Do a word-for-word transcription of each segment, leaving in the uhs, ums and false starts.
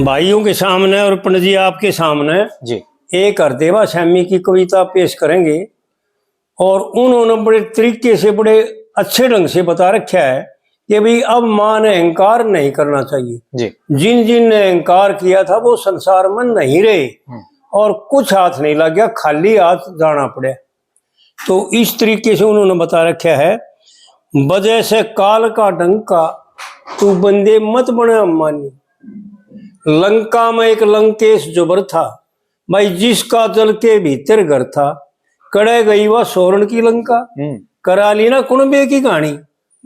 भाइयों के सामने और पंडित जी आपके सामने जी। एक हरदेवा स्वामी की कविता पेश करेंगे और उन्होंने बड़े तरीके से, बड़े अच्छे ढंग से बता रखा है कि भाई, अब मान अहंकार नहीं करना चाहिए। जी। जिन जिन ने अहंकार किया था, वो संसार में नहीं रहे हम्म। और कुछ हाथ नहीं लग गया, खाली हाथ जाना पड़ा। तो इस तरीके से उन्होंने बता रखा है, वजह से काल का डंका, तू बंदे मत बने अम्मानी। लंका में एक लंकेश जुबर था, भाई, जिसका जल के भीतर घर था। कड़े गई वह सोरण की लंका, हम्म। करा ली ना कुणबे की कहानी।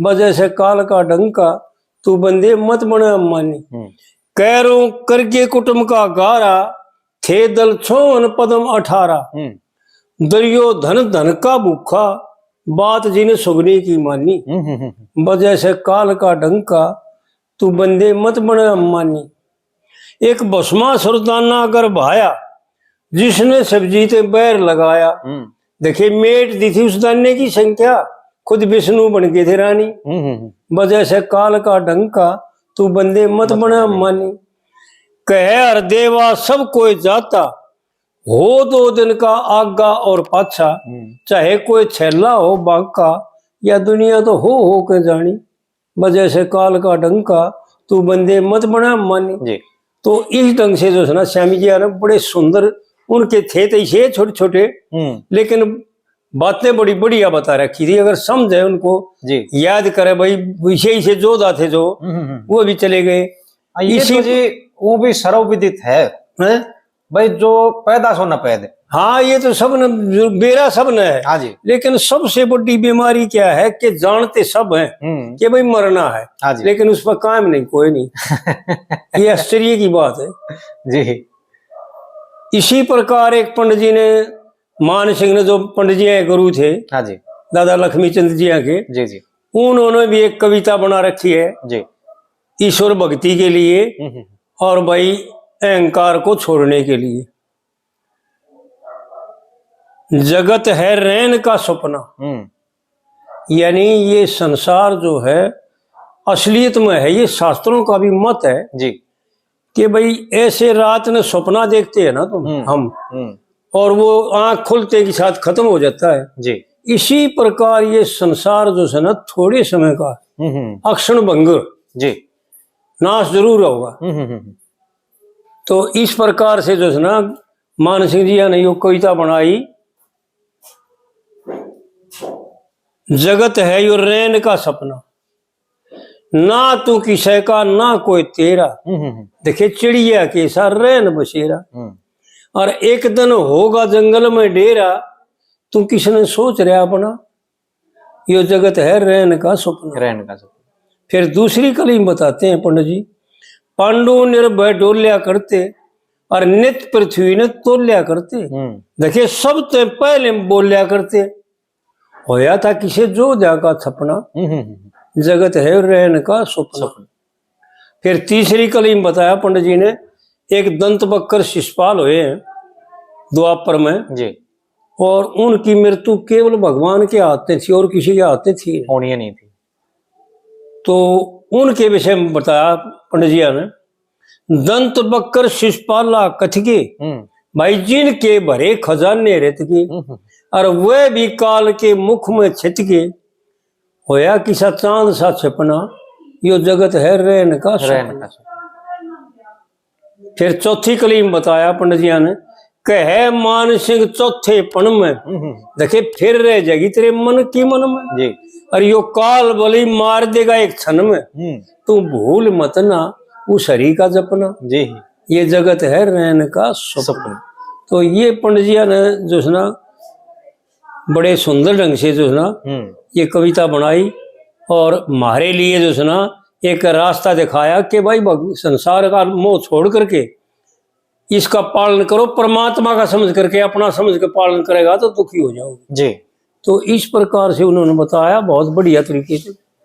वजह से काल का डंका, तू बंदे मत बने अम्मानी। हम्म। कैरों करगे कुटुम का गारा, थे दल छोन पदम अठारा। हम्म। दुर्योधन धन का भूखा, बात जिन सुगनी की मानी। हम्म, हम्म, हम्म। वजह से काल का डंका, तू बंदे मत बने अम्मानी। एक भस्मासुर दाना अगर भाया, जिसने शिव जी ते बैर लगाया। हम्म। देखे, मेट दी थी उस दाने की संख्या, खुद विष्णु बन गए थे रानी। हम्म, हम्म, हम्म। वजह से काल का डंका, तू बंदे मत मत बने बने। अम्मानी। कहे हर देवा सब कोई जाता, हो दो दिन का आगा और पाछा, हम्म। चाहे कोई छैला हो बांका, या दुनिया तो हो हो के जानी। वजह से काल का डंका, तू बंदे मत बना मानी। जी। तो इस ढंग से जो है ना, स्वामी जी ने बड़े सुंदर, उनके थे तो इसे छोटे छोटे, हम्म। लेकिन बातें बड़ी बढ़िया बता रखी थी। अगर समझे उनको, जी। याद करे भाई, इसे इसे जोधा थे जो, हम्म, हम्म, हम्म। वो भी चले गए। हाँ, ये इसी तो जी, वो भी सर्वविदित है। हैं? भाई, जो पैदा सो न पैद। हाँ, ये तो सब न, जो बेरा सब न है। हाँ जी। लेकिन सबसे बड़ी बीमारी क्या है कि जानते सब हैं हम्म। कि भाई मरना है, हाँ जी। लेकिन उस पर कायम नहीं, कोई नहीं। ये आश्चर्य की बात है। जी। इसी प्रकार एक पंडित जी ने, मान सिंह ने, जो पंडित जी हैं गुरु थे, हाँ जी। दादा लक्ष्मी चंद जी हैं के, जी, जी। उन्होंने भी एक कविता बना रखी है जी। ईश्वर भक्ति के लिए हम्म, हम्म। और भाई अहंकार को छोड़ने के लिए। जगत है रैन का सपना, हम्म। यानी ये संसार जो है असलियत में है, ये शास्त्रों का भी मत है जी। कि भाई ऐसे रात में सपना देखते हैं ना तुम, हम्म, हम, हम्म। और वो आंख खुलते के साथ खत्म हो जाता है। जी। इसी प्रकार ये संसार जो है ना, थोड़े समय का हम्म, हम्म। अक्षण भंग, जी। नाश जरूर होगा। हम्म, हम्म, हम्म। तो इस प्रकार से जो है ना, मान सिंह जी ने यो कविता बनाई, जगत है यो रैन का सपना, ना तू किसे का, ना कोई तेरा। हम्म, हम्म, हम्म। देखे, चिड़िया के सा रैन बसेरा। हम्म। और एक दिन होगा जंगल में डेरा, तू किसने सोच रहा अपना, यो जगत है रैन का सपना। रैन का सपना। फिर दूसरी कली में बताते हैं पंडित जी, पांडु निर्भय डोल्या करते और नित पृथ्वी ने तोल्या करते। हम्म। देखे, सबसे पहले बोल्या करते, होया था किसे जोधा का छपना, हम्म, हम्म, हम्म। जगत है रैन का सपना। सपना। फिर तीसरी कली में बताया पंडित जी ने, एक दंत बक्कर शिशुपाल हुए हैं द्वापर में जी। और उनकी मृत्यु केवल भगवान के हाथ में थी और किसी के हाथ में थी होनी ही नहीं थी। तो उनके विषय में बताया पंडित जी ने, दंत बक्कर शिशुपाला कथ के, हम्म। भाई जिनके भरे खजाने रित के, हम्म। और वह भी काल के मुख में छित के, होया किसा चांद सा छपना, यो जगत है रैन का रैन सपना। का सपना। फिर चौथी कली में बताया पंडित जी ने, कहे मान सिंह चौथेपन में, हम्म। देखे फिर रह जाएगी तेरे मन की मन में। जी। और यो काल बलि मार देगा एक क्षण में। हम्म। तू भूल मत ना उस हरि का जपना। जी। ये जगत है रैन का सपना। सपना। तो ये पंडित जी ने जो है ना, बड़े सुंदर ढंग से जो है ना, हम्म। ये कविता बनाई और हमारे लिए जो है ना, एक रास्ता दिखाया कि भाई भग-, संसार का मोह छोड़ करके इसका पालन करो, परमात्मा का समझ करके, अपना समझ के पालन करेगा तो दुखी हो जाओगे। जी। तो इस प्रकार से उन्होंने बताया बहुत बढ़िया तरीके से।